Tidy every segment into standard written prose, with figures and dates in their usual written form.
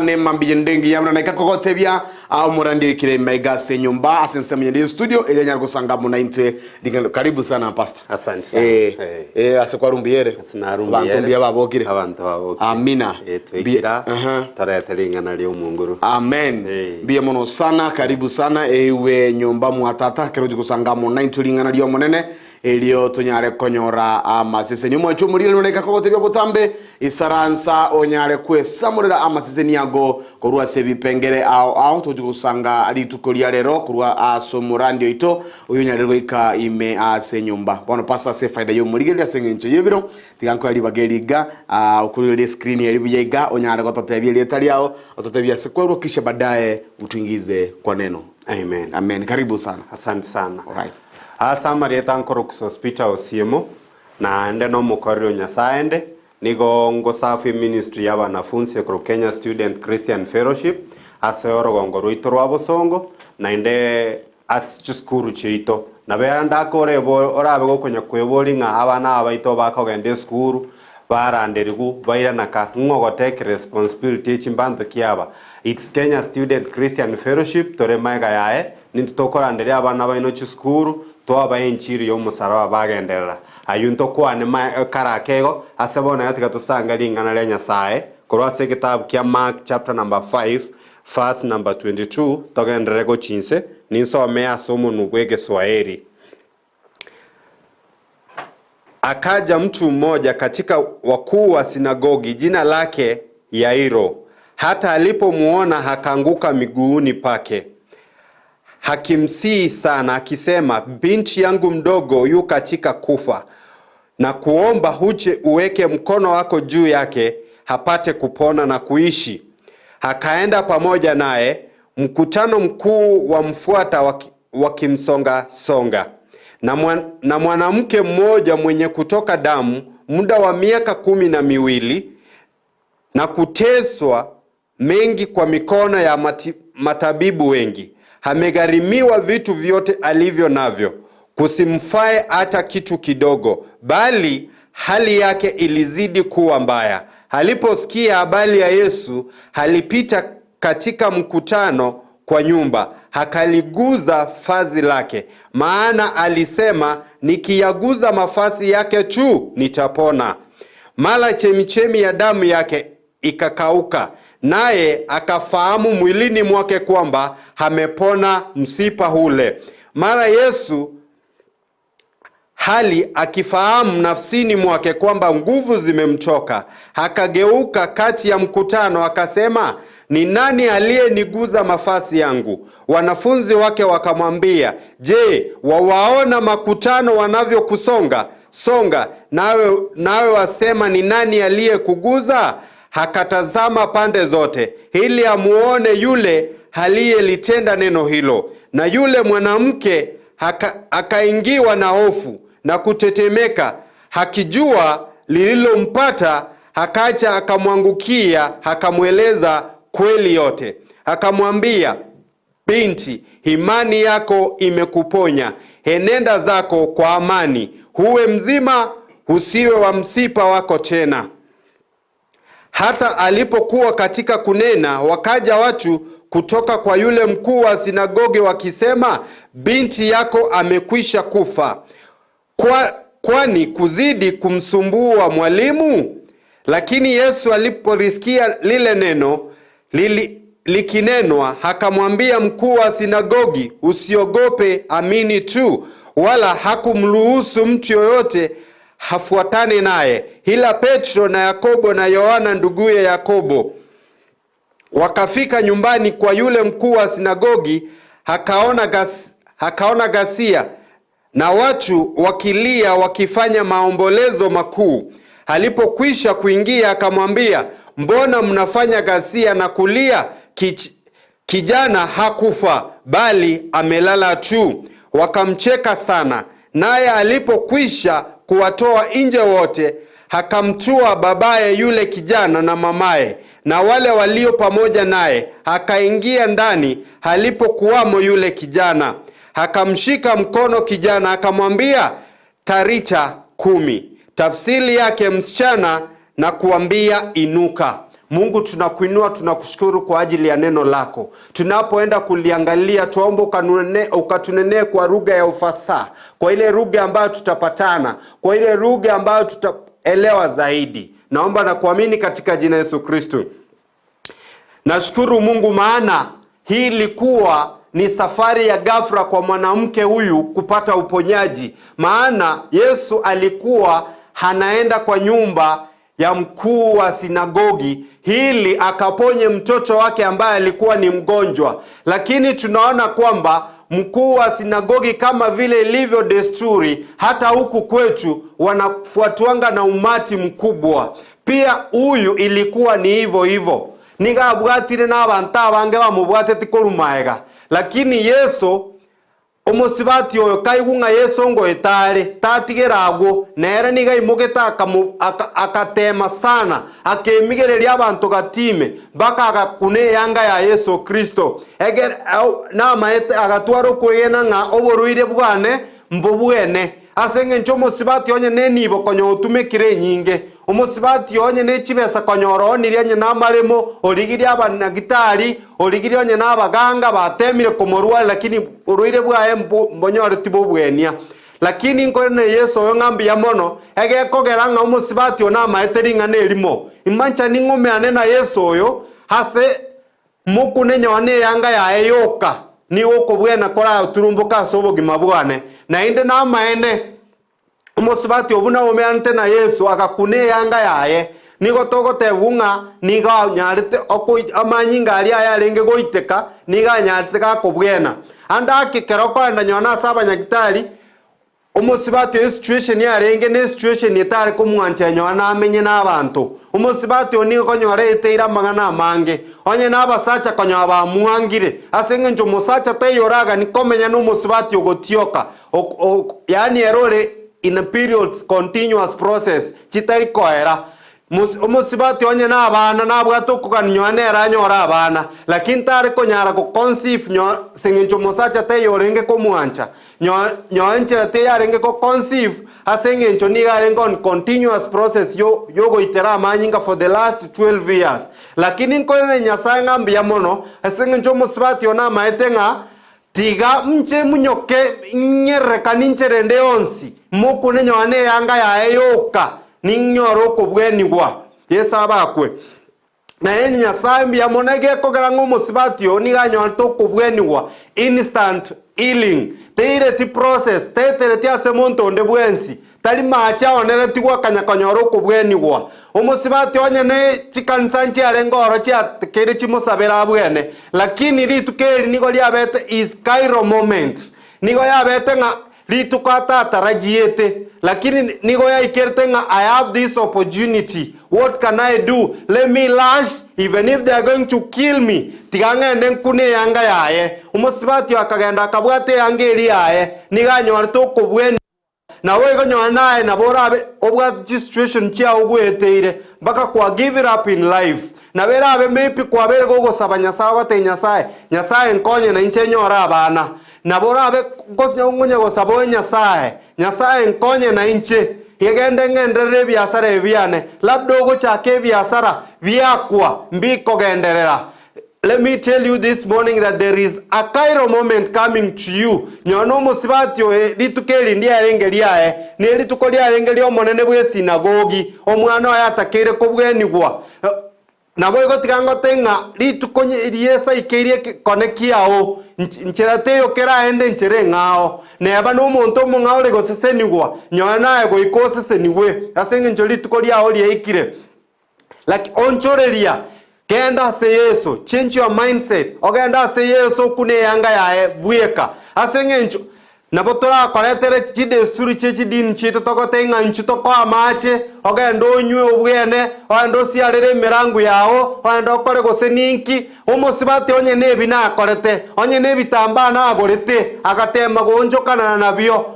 Nemambia ende engiya buna naika kogotebia, aa omorandi oikire ime iga ase enyomba ase ensemo yende ye studio eria anyare gosanga amo naintwe ring'ana. Karibu sana pastor. Asante sana. Eh, Eh. eh, ase kwarumbuya ere. Ase narumbuya Abanto ere. mbuya babokire. Abanto babokire. Amina. Eh, twaikira Mbuya- Aha. torete ring'ana ria omonguru. Amen. Eh. Mbuya mono sana, karibu sana ewe nyomba mwa tata kero ochi gosanga amo naintwe ring'ana ri'Omonene Erio tonyare konyora amaseseni. Omwancho omorigereria one gakogotebia botambe, Isaransa onyare kwesamorera amaseseni ago korwa ase ebipengere ao ao togochia gosanga rituko ria rero korwa ase omorandi oito oyo onyarire goika ime ase enyomba. Bono pastor ase efaida y'omorigereria ase eng'encho y'ebiro, tiga nkoe ribaga eri iga, ah, okorigereria escreen eri buya iga, onyare gototebia erieta riao, ototebie ase kwarwa kisha baadaye utuingize kwa neno. Amen. Amen. Karibu sana. Asante sana. Alright. Ase amarieta nkorokwa Sospeter Osiemo, naende nomokoreri o Nyasae inde, nigo ngosafu eministry y'abanafunsi ekorokwa Kenya Student Christian Fellowship ase orogongo rwaito rwa Bosongo, naende ase chisukuru chiaito. Nabo ndakore bo orabe gokonya kweboria ng'a abana aba baito bakogenda esukuru, baranderigwe bairana ka, ng'o ogotake responsibility ye chimbanto kiaba? It's Kenya Student Christian Fellowship tore magega yaye, Nintwe tokoranderia abana baino chisukuru, twabae enchiri y'omosaraba bagenderera. Ayio ntokwane ma kare ake igo, ase bono iga tiga tosange ring'ana ria Nyasae korwa ase egetabu kia Mark chapter number 5 verse number 22 togenderere gochia inse, ninsome ase omonwa bw'egeswaeri. Akaja mtu mmoja katika wakuu wa sinagogi, jina lake Yairo. Hata alipomuona akaanguka miguuni pake, akimsihi sana akisema, binti yangu mdogo yu katika kufa, na kuomba uje uweke mkono wako juu yake apate kupona na kuishi. Akaenda pamoja naye, mkutano mkuu wamfuata waki, wakimsonga-songa. Na, mwan, na mwanamke mmoja mwenye kutoka damu muda wa miaka 12 na kuteswa mengi kwa mikono ya mati, matabibu wengi, amegharimiwa vitu vyote alivyo navyo, kusimfae hata kitu kidogo, bali hali yake ilizidi kuwa mbaya. Aliposikia habari ya Yesu, alipita katika mkutano kwa nyumba, akaliguza vazi lake, maana alisema, nikiyaguza mavazi yake tu nitapona. Mara chemichemi ya damu yake ikakauka, naye akafahamu mwilini mwake kwamba amepona msiba ule. Mara Yesu hali akifahamu nafsini mwake kwamba nguvu zimemtoka, akageuka kati ya mkutano akasema, ni nani aliyeniguza mavazi yangu? Wanafunzi wake wakamwambia, je, wawaona makutano wanavyokusonga songa, nawe, nawe wasema ni nani aliyekuguza? Akatazama pande zote ili amuone yule aliyelitenda neno hilo. Na yule mwanamke akaingiwa na hofu na kutetemeka, hakijua lililompata. Akaja akamwangukia, akamweleza kweli yote. Akamwambia, binti, imani yako imekuponya, enenda zako kwa amani, huwe mzima, usiwe wa msipa wako tena. Hata alipokuwa katika kunena, wakaja watu kutoka kwa yule mkuu wa sinagogi wakisema, binti yako amekwisha kufa, kwa, kwani kuzidi kumsumbua mwalimu? Lakini Yesu alipolisikia lile neno lili, likinenwa, akamwambia mkuu wa sinagogi, usiogope, amini tu. Wala hakumruhusu mtu yoyote hafuatane naye, ila Petro na Yakobo na Yohana nduguye Yakobo. Wakafika nyumbani kwa yule mkuu wa sinagogi, akaona gas, akaona ghasia na watu wakilia wakifanya maombolezo makuu. Alipokwisha kuingia akamwambia, mbona mnafanya ghasia na kulia? Kich, kijana hakufa bali amelala tu. Wakamcheka sana. Naye alipokwisha kuwatoa nje wote, akamtua babaye yule kijana na mamaye na wale walio pamoja naye, akaingia ndani alipokuwamo yule kijana. Akamshika mkono kijana akamwambia, tarita kumi, tafsiri yake msichana, na kuambia inuka. Mungu tunakuinua, tunakushukuru kwa ajili ya neno lako. Tunapoenda kuliangalia, twaomba ukanune- ukatunenee kwa lugha ya ufasaha, kwa ile lugha ambayo tutapatana, kwa ile lugha ambayo tutaelewa zaidi. Naomba na kuamini katika jina Yesu Kristo. Nashukuru Mungu maana hii ilikuwa ni safari ya ghafla kwa mwanamke huyu kupata uponyaji, maana Yesu alikuwa anaenda kwa nyumba ya mkuu wa sinagogi ili akaponye mtoto wake ambaye alikuwa ni mgonjwa, lakini tunaona kwamba mkuu wa sinagogi kama vile ilivyo desturi hata huku kwetu wanafuatwanga na umati mkubwa. Pia huyu ilikuwa ni hivyo hivyo nigabwatire n'abantu abange bamubwatete korumaega lakini yesu omosibati oyo kaigwa ng'a yesu ngoetare tatigera agwo nere niga aimogete akamu- aka- akatema sana akemigereria abanto gatime mpaka agakuna eyanga ya yesu kristo egere au- namaete agatwara okwegena ng'a oborwaire bwane mbobwene ase eng'encho omosibati onye na enibo konya otumekire enyinge omosibati onye na echibesa konyora onirie onye na amaremo origirie abanagitari origirie onye na abaganga batemire komorwari lakini orwaire bwaye mbo- mbonyoreti bobwenia lakini nkore na yesu oyo ng'a mbuya mono egekogera ng'a omosibati oyo namaete ring'ana erimo imancha ning'umeane na yesu oyo ase mokune nyone eyanga yaye yoka nigo okobwena koraturumboka ase obogima bwane naende namaene omosubati obu naumeanete na yesu agakuna eyanga yaye nigo togotebwa ng'a nigo anyarete okoi- amanyinga aria aye arenge goiteka nigo anyarete gakobwena ande ake kero okoenda nyona ase abanyagitari omosibati oyo situation yarenge na situation etare komwancha nyoa namenye na abanto omosibati oyo nigo konyora eteire amang'ana amange onye na abasacha konyoa bamwangire ase eng'encho omosacha taiyoragani komenya na omosibati ogotioka ok- ok- yaani ere ore in a periods continuous process chitari koera Mos- omosibati onye na abana nabwate okogania nyoa nere anyore abana lakini tare konyara goconceive nyo ase eng'encho omosacha taiyorenge komwancha nyo nyoa enchera teyarenge goconceive ase eng'encho nigo arenge on continuous process yo yogoitera amanyinga for the last 12 years lakini nkorere nyasaye ng'a mbuya mono ase eng'encho omosibati oyo namaete ng'a tiga nche munyoke ng'ererekani nchere ende yonsi mokune nyoa na eyanga yaye yoka ninyore okobwenigwa yesu abakwe naye nyasaye mbuya mono egekogera ng'a omosibati oyo nigo anyorete okobwenigwa instant healing teireti process tetereti ase monto onde bwensi tari mache aoneretigwe akanya konyora okobwenigwa omosibati onye ne chikanisa nchiarenge oro chiakeire chimosabere abwene lakini rituko eri nigo riabete his kairos moment nigo yabete ng'a rituko atatarajiete lakini nigo yaikerete ng'a i have this opportunity what can i do let me lash even if they are going to kill me tiga ng'ende nkune eyanga yaye omosibati oyo akagenda akabwata eyanga eri yaye nigo anyorete okobweni nawe igo nyoa naye nabo orabe obwate chisituation chiao gweteire mpaka kwa give it up in life nabo erabe maybe kwabere gogosaba nyasaye ogotebia nyasaye nyasaye nkonye na inche nyore abana nabo orabe ngonya gosaba oye nyasaye nyasaye nkonye na inche egende ng'enderere ebiasara ebi biane labda ogochaka ebiasara biakwa mbikogenderera Let me tell you this morning that there is a kairos moment coming to you. Nyono omosibati oye rituko eri ndiarenge riaye ne rituko riarenge riomonene bwa esinagogi omwana oye atakeire kobwenigwa nabo igo tiga ngote ng'a rituko riesa ikeirie kone kiao nchera teiyo keraende nchera eng'ao neba na omonto omong'ao ore gosesenigwa nyowe naye goika osesenigwe ase eng'encho rituko riao riaikire Laki onchoreria genda ase yesu change your mindset ogenda ase yesu okune eyanga yaye bweka ase eng'encho nabo torakoretere chidesturi chie chidini chiaito togotebia ng'a inchu tokoa amache ogende onywe obwene ogende osiarere emirango yago ogende okore gose ninki omosibati onye na ebi nakorete onye na ebitambaa nagorete agatema goonchokanana nabio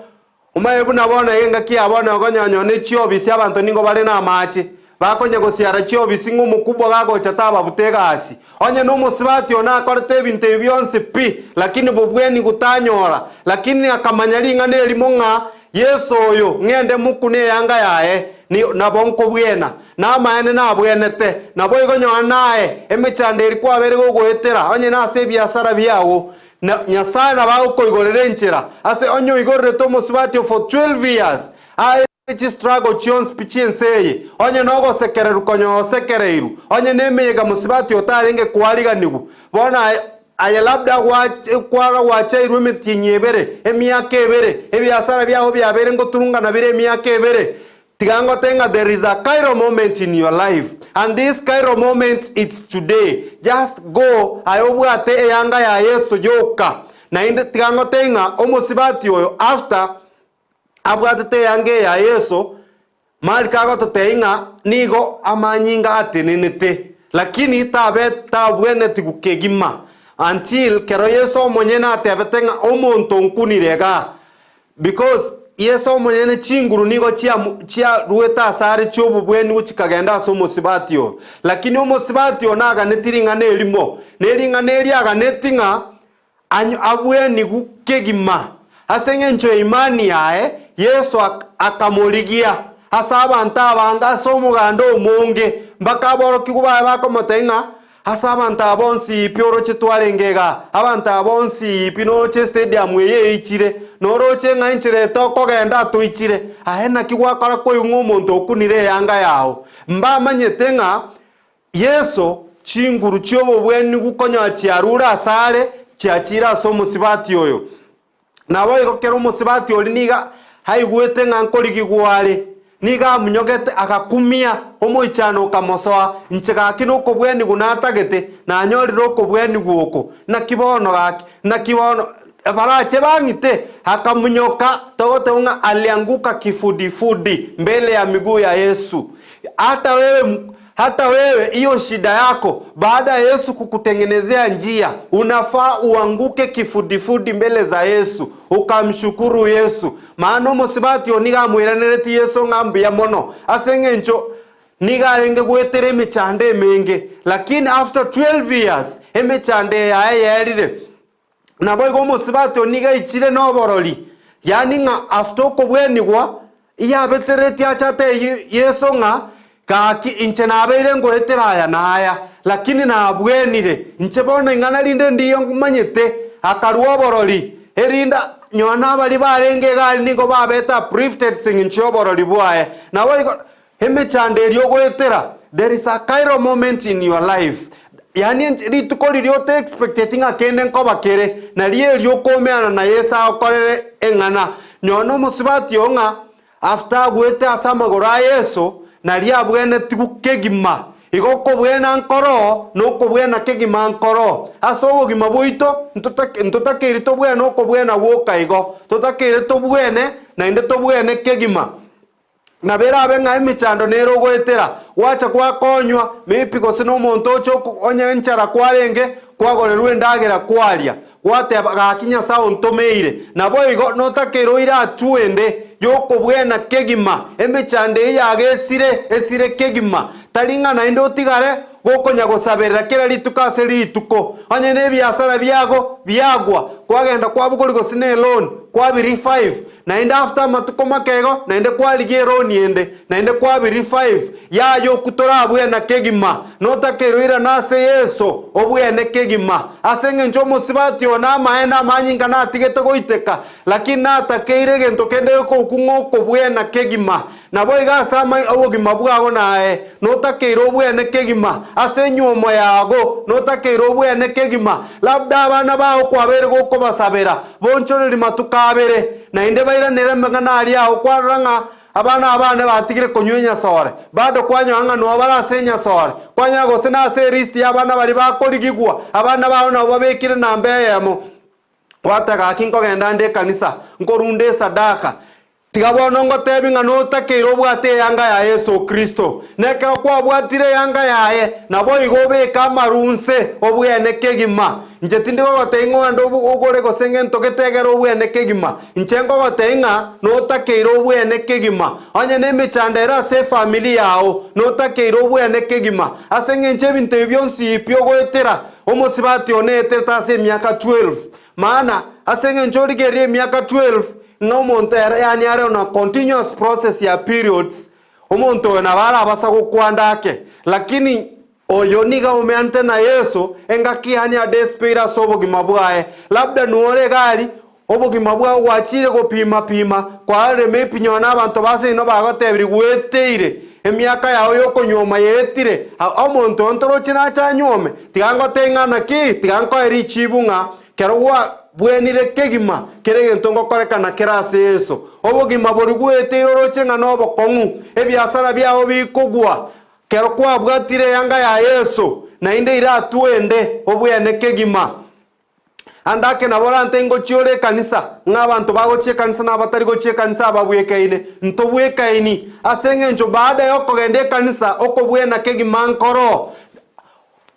Omaye buna bono engaki ya bono okonyonyoa ne chiobisi abanto nigo bare namache bakonya gosiara chiobisi ng'a omokubwa gagocha tababuta egasi onye na omosibati one akorete ebinto ebi bionsi pi lakini bobweni gotanyora lakini akamanya ring'ana erimo ng'a yeso oyo ng'ende mokune eyanga yaye. Ni, nabo nkobwena, na amaene nabwenete, naboigo nyoa naye emechando eria kwabeire gogoetera, onye nase ebiasara biago, na Nyasae nabo agokoigorera enchera, ase onye oigorerete omosubati o for 12 years, aye chistruggle chionsi pi chi'ense eye, onye nogosekererwa konya osekereirwe, onye nemeyega mosubati otarenge koariganigwa, bono aye aye labda kwara gwachairwe emetienyi ebere, emiaka ebere, ebiasara biago biabeire ngoturungana bire emiaka ebere, tiga ngote ng'a there is a Cairo moment in your life, and this Cairo moment it's today. Just go aye obwate eyanga ya Yeso yoka. Naende tiga ngote ng'a omosibati oyo after abwatete eyanga eye ya Yeso, Mariko agototebia ng'a nigo amanyinga atenenete, lakini tabe tabwenetigwe kegima until kero Yeso omonyene atebete ng'a omonto onkunire igaa. Because Yeso omonyene chinguru nigo chiamu chiaruete asare chi'obobwenigu chikagenda ase omosibati oyo. Lakini omosibati oyo naganeti ring'ana erimo, ne ring'ana eri aganeti ng'a Abwenigu kegima. Ase engencho ya imani yaye, Yeso akamorigia ase abanto abange ase omoganda omonge, mpaka aborokigwa baye bakomotebia ng'a, Ase abanto aba bonsi pi oroche twarenge igaa, abanto aba bonsi pi noroche estadium eye eichire, noroche ng'a enchera etokogenda toichire, aye naki gwakora koigwa ng'a omonto okunire eyanga yao? Mbamanyete ng'a Yeso, chinguru chi'obobwenigu konya chiarure asare, chiachire ase omosibati oyo. Naboigo kera omosibati oria nigo aigwete ng'a nkorigigwa are, nigo amunyogete agakumia, omoichano okamosoa, Inche gaki nokobwenigwa natagete, nanyorire okobwenigwa oko, naki bono gaki, naki bono barache bang'ite? Akamunyoka, togoteba ng'a alianguka kifudifudi mbele ya miguu ya Yesu. Hata wewe Hata wewe hiyo shida yako, baada ya Yesu kukutengenezea njia, unafaa uanguke kifudifudi mbele za Yesu, ukamshukuru Yesu. Maana omosibati oo nigo amoiraneretie Yeso ng'a mbuya mono, ase eng'encho nigo arenge goetera emechando emenge, lakini after 12 years emechando eye yaye yaerire. Naboigo omosubati oo nigo aichire noborori, yaani ng'a after okobwenigwa, iyabetereretie ache atebie Yeso ng'a, Gaki inche nabeire ngoetera aya na aya, lakini nabwenire, inche bono ing'ana rinde ndiyo manyete. Akarua oborori, erinde nyowe nabaria barenge iga aria nigo babete uplifted seng'encho y'oborori bwaye. Naboigo Emechando eria ogoetera, there is a Cairo moment in your life, yaani enche rituko riria ote expecteti ng'a kende nkoba kere, nario erio okomeana na Yeso agokorere eng'ana. Nonye na omosubati oo ng'a after agoete ase amagoro a Yeso, nario abwenetigwe kegima. Igo okobwena nkoroo, na okobwena kegima nkoroo. Ase obogima bwaito, ntotake ntotakeire tobwene okobwena gwoka igo, totakeire tobwene naende tobwene kegima. Nabo erabe ng'a emechando nere ogoetera, gwacha gwakonywa, maybe gose nomonto ocha onye enchara kwarenge, kwagorerwa endagera kwaria, gwateba gaki Nyasae ontomeire. Naboigo notakeire oire hatua ende yokobwena kegima, emechando eyio yagesire esire kegima, tari ng'a naende otigare gokonya gosaberera kera rituko ase rituko. Onye nebiasara biago biagwa, kwagenda kwabogoria gose ne eloan, kwabi revive, Naende after amatuko make igo, naende kwarigia eroni ende, naende kwabiri revive, yaya okwo torabwena kegima, notakeire oirane ase Yeso, obwene kegima. Ase eng'encho omosibati one amaene amanyinga natigete goiteka, lakini natakeire egento kende gekogokwa ng'a okobwena kegima. Naboigo ase ama obogima bwao naye, notakeire obwene kegima, ase enyuomo yago, notakeire obwene kegima. Labda abana bao kwabeire gokobasabera, bonchoreri matuko abere, naende bairanere amang'ana aria ao kwarora ng'a abana abane batigire konywa enyasore. Bado kwanyora ng'a noo bare ase enyasore, kwanyora gose nase elist y'abana baria bakorigigwa, abana bao nabo babekire namba eyemo. Gwateba gaki nkogenda nde ekanisa, nkorunda esadaka, Tiga bono ngotebi ng'a notakeire obwate eyanga ya Yeso Kristo, na ekero kwabwatire eyanga yaye, naboigo obeke amaru nse obwene kegima. Inche tindi gogotebi ng'a ogende ogore gose ngento gete egere obwene kegima. Inche ngogotebi ng'a notakeire obwene kegima. Onye nemechando ere ase efamiri yao, notakeire obwene kegima. Ase eng'encho ebinto ebi bionsi pi ogoetera, omosibati one eterete ase emiaka 12. Maana, ase eng'encho origererie emiaka 12, ng'a omonto ere yaani are on a continuous process ya periods, Omonto oyo nabo arabasa gokwanda ake, lakini oyo nigo aumeanete na Yeso engaki yaani adespeire ase obogima bwaye. Labda nore egari, obogima bwao gwachire gopima pima, kwarorire maybe nonye na abanto ba seino bagotebirie gweteire, emiaka yao yokonyuoma yaetire, omonto oyo ntoroche nache anyuome, tiga ngotebie ng'a naki, tiga nkoe richibu ng'a Kero gwabwenire kegima kera egento ngokorekana kere ase Yeso, obogima boria gweteire oroche ng'a nobokong'u, ebiasara biao bikogwa, kero kwabwatire eyanga ya Yeso, naende iratwe ende obwene kegima. Ande ake nabo orante ngochia ore ekanisa, ng'a abanto bagochia ekanisa na abatari gochia ekanisa ababwekaine, ntobwekaini, ase eng'encho baada yokogenda ekanisa okobwena kegima nkoroo.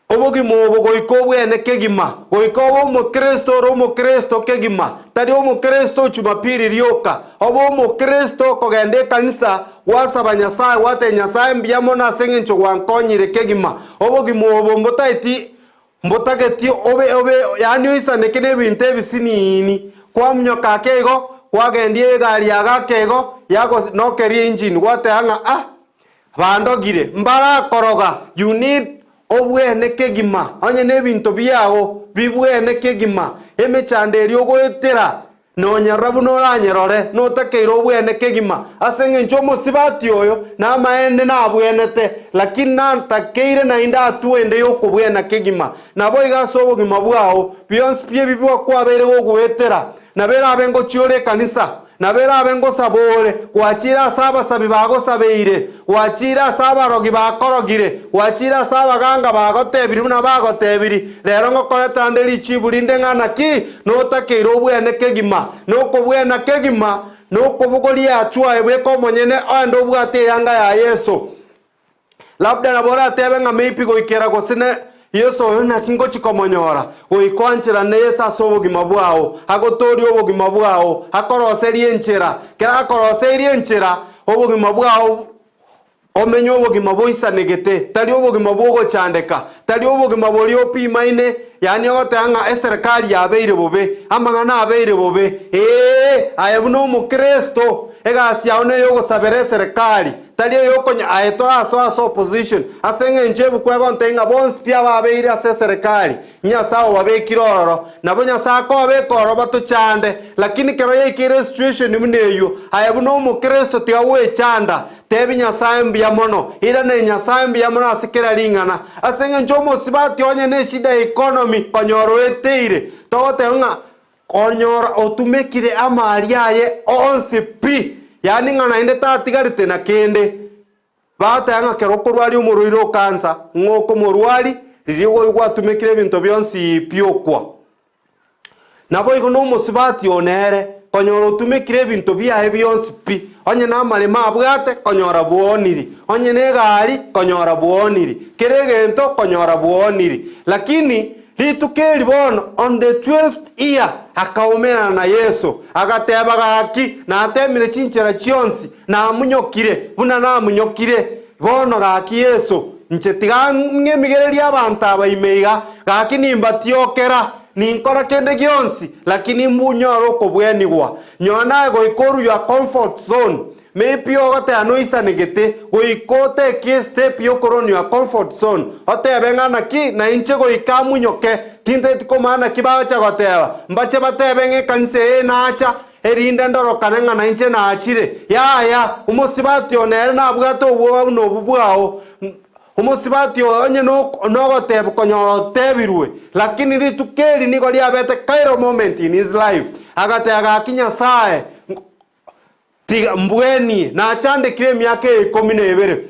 Obogima obo goika obwene kegima, goika obe omokristo ore omokristo kegima, tari omokristo o Jumapili rioka, obe omokristo okogenda ekanisa gwasaba Nyasae gwatebia Nyasae mbuya mono ase eng'encho gwankonyire kegima. Obogima obo mbotaeti mbotageti obe obe yaani oisaneke na ebinto ebisiniini, kwamunyoka ake igo, kwagendia egari yago ake igo, yago nokeria engine gwateba ng'a ah! Bandogire, mbarakoroga, you need obwene kegima, onye nebinto biago bibwene kegima, emechando eria ogoetera nonyerora buna oranyerore, notakeire obwene kegima, ase eng'encho omosibati oyo namaene nabwenete, lakini natakeire naende atwe ende yokobwena kegima. Naboigo ase obogima bwao, bionsi pi ebi bwakwabeire gogoetera, nabo erabe ngochia ore ekanisa, Nabo erabe ngosaba ore, gwachire ase abasabi bagosabeire, gwachire ase abarogi bakorogire, gwachire ase abaganga bagotebirie buna bagotebirie, rero ngokoreta nde richibu rinde ng'a naki notakeire obwene kegima, na okobwena kegima nokobogoria achwae bweka omonyene oende obwate eyanga ya Yeso. Labda nabo oratebe ng'a maybe goikera gose ne Yeso oyo naki ngochi komonyora, goika oancherane Yeso ase obogima bwao, agotoorie obogima bwao, akoroserie enchera. Kero akoroseirie enchera, obogima bwao omenye obogima boisanegete, tari obogima bw'ogochandeka, tari obogima boria opimaine, yaani ogoteba ng'a eserekari yabeire bobe, amang'ana abeire bobe, ee, aye buna omokristo, egasi yao neyogosabera eserekari. Tari eyokonya aye torasoe ase opposition ase eng'encho ebuku egontebia ng'a bonsi pi ababeire ase eserekari Nyasae obabekire ororo nabo Nyasae akobabeka ororo batochande lakini kero yaikeire esituation buna eywo aye buna omokristo tiga gwechanda tebi Nyasae mbuya mono iraneri Nyasae mbuya mono ase kera ring'ana ase eng'encho omosibati onye ne eshida ya economy konyora oeteire togoteba ng'a Konyora otumekire amari aye onsi pi, yaani ng'a naende tatigarete na kende. Bagoteba ng'a kero okorwaria omorwaire o kansa, ng'a okomorwari riria gwatumekire ebinto bionsi pi okwa. Naboigo na omosubati oo nere, konyora otumekire ebinto biaye bionsi pi, onye namaremo abwate, konyora bwooniri, onye na egari, konyora bwooniri, kera egento konyora bwooniri. Lakini Rituko eri bono, on the twelfth year, akaumerana na Yeso, agateba, Gaki, natemire chinchera chionsi, namunyokire buna namunyokire. Bono gaki Yeso, inche tiga ng'emigererie abanto aba ime iga, gaki nimbatiokera, ninkora kende gionsi, lakini mbunyore okobwenigwa. Nyowe naye goika orue your comfort zone, Maybe ogoteba noisanegete, goika otake estep yokorwa your comfort zone, otebe ng'a naki nainche goika amunyoke, tintageti komanya naki bagocha goteba, mbache batebe ng'a ekanisa eye nacha, erinde ndorokane ng'a nainche nachire. Yaya, omosibati one ere nabwate obwoba buna obwo bwao, omosibati oyo onye nogoteba konyora otebirwe, lakini rituko eri nigo riabete kairos moment in his life, agateba gaki Nyasaye, Tiga mbwenie, nachandekire emiaka eye ikomi na ebere.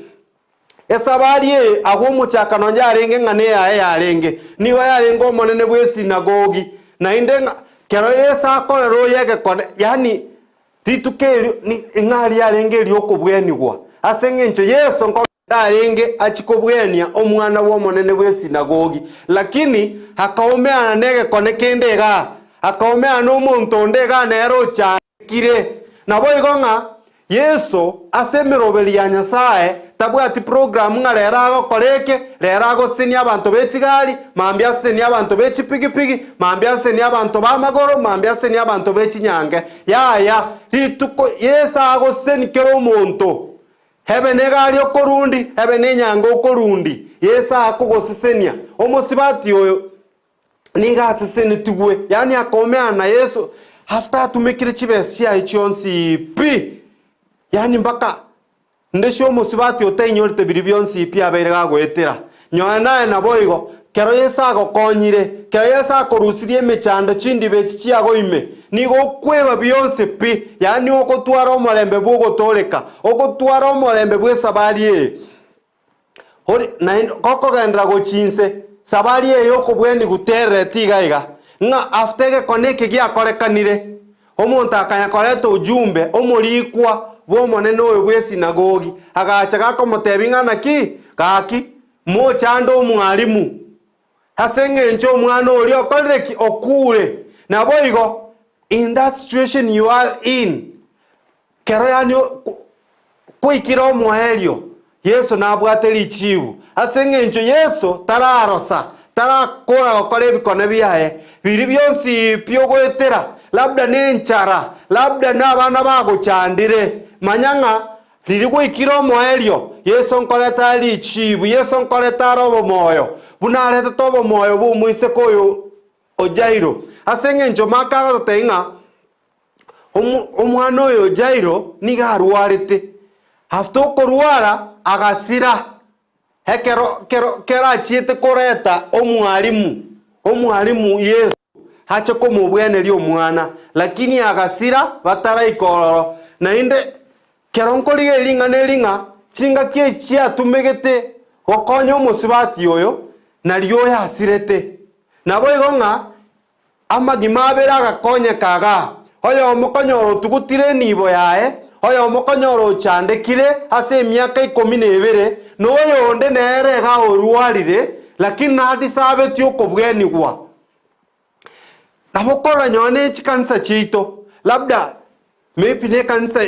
Esabari eye agwo omochakano yarenge ng'a neyaye yarenge, nigo yarenge omonene bw'esinagogi, naende ng'a kero Yeso akorera oyo egekone, yaani rituko erio ni ng'a riarenge eri'okobwenigwa, ase eng'encho Yeso nkogenda arenge achie kobwenia omwana bw'omonene bw'esinagogi, lakini akaumerana negekone kende igaa, akaumerana nomonto onde igaa nere ocha. Kire. Naboigo ng'a Yeso, ase emeroberi ya Nyasae, tabwati programu ng'a rero agokora eke, rero agosesenia abanto be chigari, mambia asesenie abanto be chipigipigi, mambia asesenie abanto b'amagoro, mambia asesenie abanto be chinyange. Yaya, rituko Yeso agoseseni kera omonto. Ebe negari okorundi, ebe nenyango okorundi, Yeso akogosesenia. Omosibati oyo nigo asesenetigwe, yaani akomeana na Yeso after atumekire chibesa chiaye chionsi pi, yaani mpaka Ndesio omosubati otainyorete biria bionsi pi abeire gagoetera. Nyonya naye naboigo, kero Yeso agokonyire, kero Yeso akorusirie emechando chindiba echi chiago ime, nigo okweba bionsi pi, yaani ogotwara omorembe bw'ogotooreka, ogotwara omorembe bw'esabari eye. Ore naende gokogenderera gochia inse, sabari eye y'okobwenigwa terereti iga iga, ng'a after egekone eke giakorekanire, omonto akanya koreta ujumbe omorikwa bw'omonene oyo bw'esinagogi, agacha gakomotebia ng'a naki, gaki, mochande omwalimu, ase eng'encho omwana oria okorire ki? Okure. Naboigo, in that situation you are in, Kero yaani kwaikire omoerio, Yeso nabwate richibu. Ase engencho Yeso tararosa, tarakora gokora ebikone biaye, biria bionsi pi ogoetera, labda nenchara, labda nabana bagochandire, manya ng'a riria gwaikire omoerio, Yeso nkoreta are richibu, Yeso nkoreta are obomoyo, buna aretete obomoyo bw'omoiseke oyo o Jairo. Ase engencho Mark agototebia ng'a Omwana oyo Jairo nigo arwarete. After okorwara agasira. Ekero kero kero achiete koreta omwalimu, omwalimu Yeso ache komobweneria omwana, lakini agasira bataraika ororo. Naende kero nkorigereria ring'ana eri ng'a chingaki echi chiatumegete gokonya omosubati oyo, nario oyasirete. Naboigo ng'a Amagima abere agakonyeka igaa, oyomo konyora otugutire enibo yaye, oyomo konyora ochandekire ase emiaka ikomi na ebere, na oyonde nere iga orwarire, lakini nadisabetie okobwenigwa. Nabo okorora nonye ne chikanisa chiaito, labda maybe ne ekanisa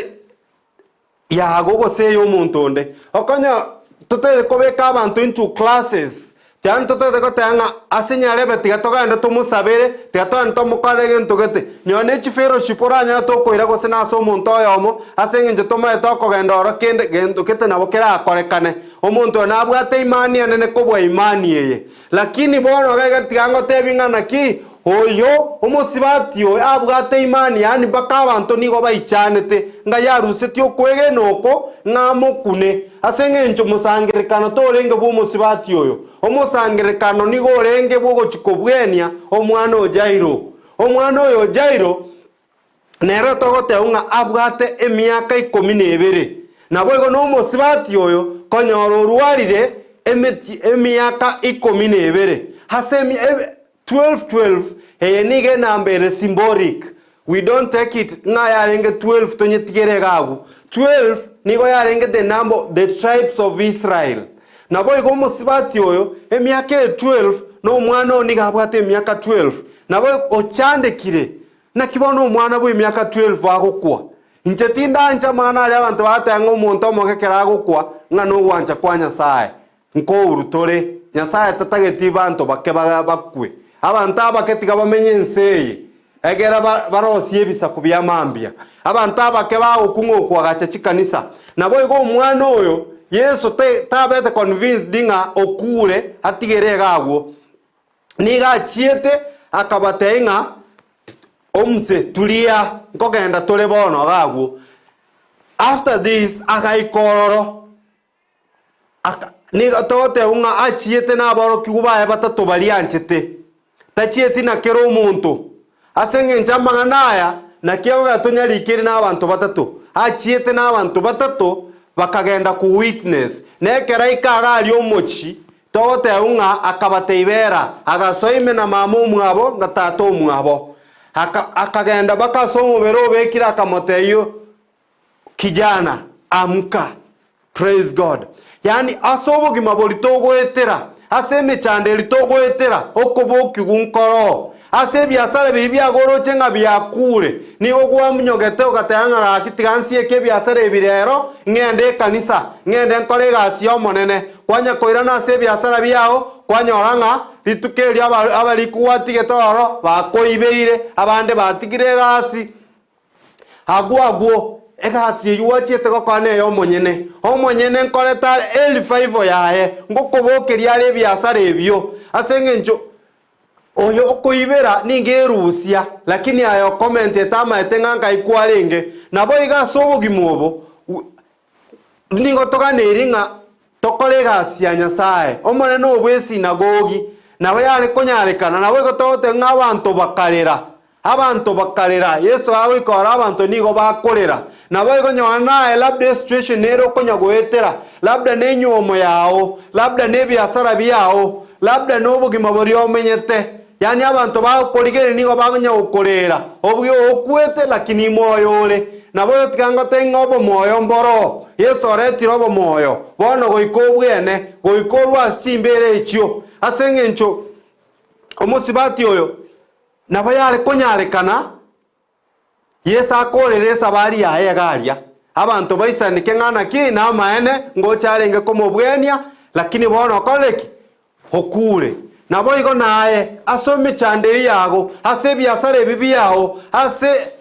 yago gose ey'omonto onde. Okonya totaete kobeka abanto into classes, yaani totaete goteba ng'a ase nyarebe tiga togende tomosabere, tiga togende tomokorere egento gete. Nonye ne chifellowship oranyore tokoira gose nase omonto oyomo, ase eng'encho tomaete okogenda oro kende gento gete nabo kerakorekane. Omonto oyo nabwate imani enene kobua imani eye. Lakini bono iga iga tiga ngotebie ng'a naki, oyo omosibati oyo abwate imani, yaani mpaka abanto nigo baichanete, ng'a yarusetie okwegena oko ng'a amokune, ase engencho mosangererekano torenge bw'omosibati oyo, omosangererekano nigo orenge bw'ogochia kobwenia omwana o Jairo. Omwana oyo o Jairo Nere togoteba ng'a abwate emiaka ikomi na ebere, naboigo nomosibati oyo konyora orwarire emeti emiaka ikomi na ebere. Ase emi ebe 12 12 eye nigo enamba ere symbolic, we don't take it ng'a yarenge 12 tonyetigere iga agwo. 12 nigo yarenge the number of the tribes of Israel. Naboigo omosibati oyo emiaka eye 12 na omwana oyo nigo abwate emiaka 12, naboigo ochandekire Naki bono omwana bw'emiaka 12 agokwa? Inche tindanche amang'ana aria abanto bagateba ng'a omonto omoke ekero agokwa ng'a nogwancha kwa Nyasae. Nkouru tore. Nyasae tatageti banto bake bakwe. Abanto abake tiga bamenye ense eye, egere barosie ebisaku bia mambia. Abanto abake bagokwa ng'a okoagacha chikanisa. Naboigo omwana oyo Yeso tabete convinced ng'a okure atigere iga agwo. Nigo achiete akabatebia ng'a, Omse, turia, nkogenda tore bono iga agwo. After this, agaika ororo, aka nigo togotebwa ng'a achiete na aborokigwa baye batato baria anchete. Tachieti na kera omonto. Ase engencho amang'ana aya naki akogera tonyarikeire na abanto batato. Achiete na abanto batato bakagenda ko witness. Na ekero aika iga aria omochie, Togotebwa ng'a akabateibera, agasoa ime na mama omwabo na tata omwabo. Aka, akagenda mpaka ase omobere obekire akamotebia, Kijana, amka. Praise God. Yaani ase obogima boria togoetera, ase emechando eria togoetera, okobokigwa nkoroo. Ase ebiasara biria biagoroche ng'a biakure, nigo gwamunyogete ogateba ng'a gaki tiga nsieke ebiasara ebi rero, ng'ende ekanisa, ng'ende nkore egasi y'Omonene. Kwanya koirana ase ebiasara biao, kwanyora ng'a rituko erio abarikwa gwatigete ororo bakoibeire, abande batigire egasi. Agwo agwo. Egasi eyio gwachiete gokora neye omonyene. Omonyene nkorete are erevival yaye, ngokobokeria are ebiasara ebio, ase eng'encho oyo okoibera nigo erusia, lakini aye okomentete amaete ng'a nkai kwarenge. Naboigo ase obogima obo, Nigo toganeiri ng'a tokore egasi ya Nyasae, Omonene o bw'esinagogi, nabo yare konyarekana, naboigo togoteba ng'a abanto bakarera, abanto bakarera, Yeso agoika ore abanto nigo bakorera. Naboigo nyora naye labda esituation nere okonya goetera, labda nenywomo yao, labda nebiasara biao, labda nobogima boria omenyete, yaani abanto bagokorigereria nigo bakonya gokorera, obuya okwete lakini moyo ore. Naboigo tiga ngotebie ng'a obomoyo mboroo, Yeso oretire obomoyo, bono goika obwene, goika orwe ase chimbeera echio. Ase engencho omosibati oyo nabo yare konyarekana Yeso akoorere esabari yaye iga aria, abanto baisaneke ng'a naki namaene ngocha arenge komobwenia, lakini bono okorire ki? Okuure. Naboigo naye, ase emechando eyio yago, ase ebiasara ebi biao, ase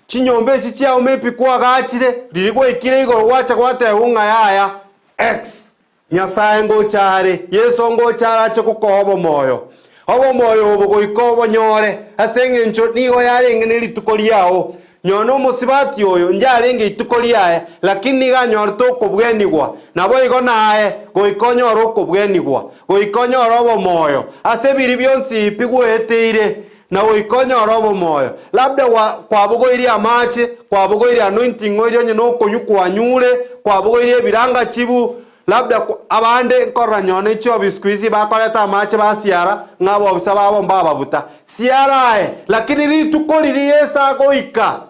chinyomba echi chiao maybe kwagachire, riria gwaikire igoro gwacha gwatebwa ng'a yaya, X. Nyasae ngocha are, Yeso ngocha are ache gokoa obomoyo. Obomoyo obo goika obonyore, ase engencho nigo yarenge ne rituko riao. Nonye nomosibati oyo njarenge ituko riaye, lakini nigo anyorete okobwenigwa. Naboigo naye goika onyore okobwenigwa, goika onyore obomoyo ase biria bionsi pi gweeteire, na goika onyore obomoyo. Labda gwa kwabogoirie amache, kwabogoirie anointing oil onye nokonywa kwanyure, kwabogoirie ebirangachibu, labda kwa abande nkorora nonye ne chiofisi siku hizi bakoreta amache basiara, ng'a abobisa babo mbababuta. Siara aye, lakini rituko riria Yeso agoika,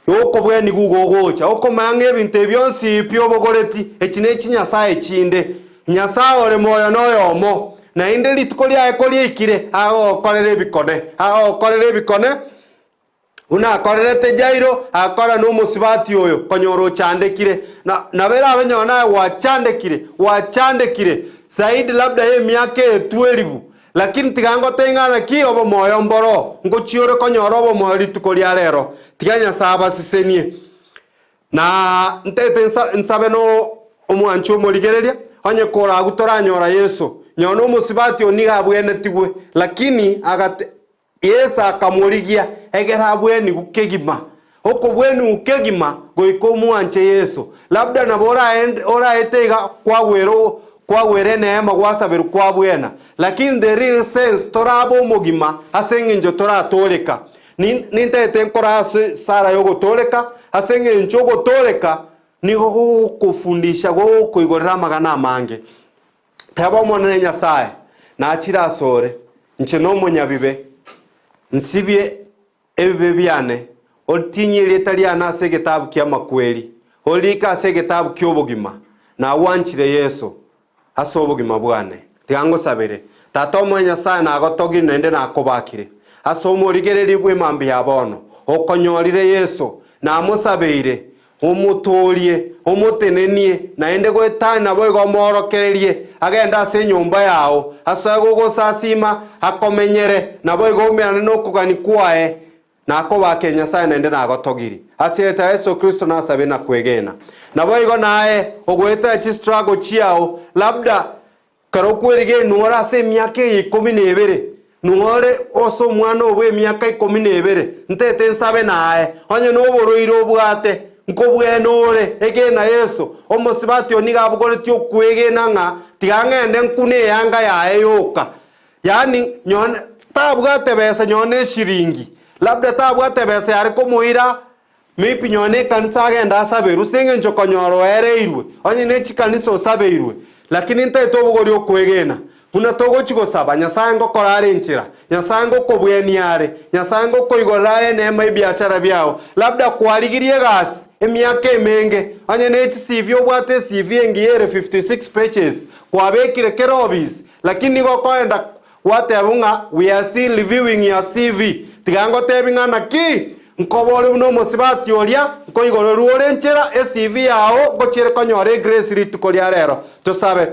Okobwenigwa igo ogocha, okomanya ng'a ebinto ebi bionsi pi obogoreti, echi ne chinyasae chinde. Nyasae ore moyo noyomo, naende rituko riaye koriaikire, agogokorera ebikone, agogokorera ebikone buna akorerete Jairo, agakora nomosubati oyo konyora ochandekire. Na nabo erabe nonye naye gwachandekire, gwachandekire zaidi labda y'emiaka etwe elifu, Lakini tiga ngotebie ng'a naki obomoyo mboro, ngochia ore konyora obomoyo rituko ria rero. Tiga Nyasae abasesenie. Na ntagete nsa nsabe no omwanchi omorigereria, onye koragwe toranyora Yeso. Nyowe na omosubati oo nigo abwenetigwe, lakini agate Yeso akamorigia egere abwenigwe kegima. Okobwenigwa kegima goika omwanche Yeso. Labda nabo oraende oraete iga kwagwera kwagwera eneema gwasaberwa kwabwena. Lakini the real sense torabe omogima ase eng'encho toratooreka. Ni nintagete nkore ase esara yogotooreka ase eng'encho ogotooreka nigo gogokofundisha gogokoigorera amagana amange. Teba Omonene Nyasae, nachire asore, inche nomonyabibe, nsibie ebibe biane, oritinyie erieta riane ase egetabu ki'amakweri, oririike ase egetabu ki'obogima, nagwanchire Yeso ase obogima bwane. Tiga ngosabere. Tata omoyo Nyasae nagotogire naende nakobakire ase omorigereria bw'emambia ya bono, okonyorire Yeso, namosabeire, Omotoorie, omotenenie, naende goetania naboigo omoorokererie agende ase enyomba yao, asoe gogosasiima, akomenyere, naboigo oumerane nokogania kwaye, na akobake Nyasae naende nagotogiri. Ase erieta ria Yeso Kristo nasabe na kwegena. Naboigo naye ogoetania chistruggle chiao, labda Ekero okweriga enworo ase emiaka eye ikomi na ebere, nwore ase omwana oo bw'emiaka ikomi na ebere, ntete nsabe naye, onye noborwaire obwate, nkobwene ore, egena Yeso. Omosubati oo nigo abogoretie okwegena ng'a tiga ng'ende nkune eyanga yaye yoka. Yaani nonye tabwate besa nonye na eshiringi, labda tabwate besa yare komoira Maybe nonye na ekanisa agende asaberwe ase eng'encho konyora oereirwe, onye ne chikanisa osabeirwe, lakini ntaete obogori okwegena, buna togochi gosaba, Nyasaye ngokora are enchera, Nyasaye ngokobwenia are, Nyasaye ngokoigorera are eneema ebiashara biao, labda kwarigirie egasi emiaka emenge, onye ne chi CV obwate eCV engiya ere 56 pages, kwabekire kera obisi, lakini nigo okoenda Gwateba ng'a we are still reviewing your CV. Tiga ngotebi ng'a naki nkobore buna omosibati oria, nkoigorerwe ore enchera eCV yao ngochiere konyora egrace rituko ria rero. Tosabe.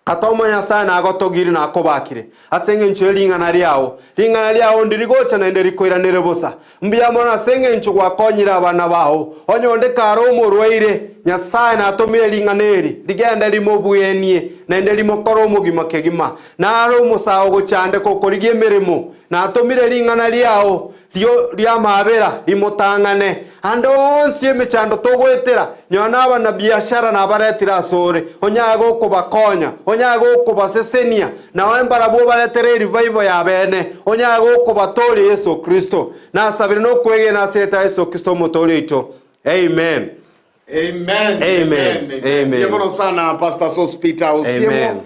Tata omo Nyasae nagotogirie na akobakire ase engencho ye ring'ana riao. Ring'ana riao ndiri gocha naende rikoiranere bosa. Mbuya mono ase engencho gwakonyire abana bao. Onye onde kare omorwaire, Nyasae natomire ring'ana eri rigende rimobwenie naende rimokore omogima kegima. Nare omosae ogochandeka okorigia emeremo, natomire ring'ana riao rio ri'amaabera rimotang'ane. Ande onsi emechando togoetera, nyoa nabanabiashara nabaretire asore, onyare gokobakonya, onyare gokobasesenia, nawe mbarabwo obaretere erevival y'abeene, onyare gokobatooria Yeso Kristo. Nasabire nokwegena ase erieta Yeso Kristo Omotooria oito. Amen. Amen. Amen. Amen. Mbuya mono sana Pastor Sospeter Osiemo. Amen.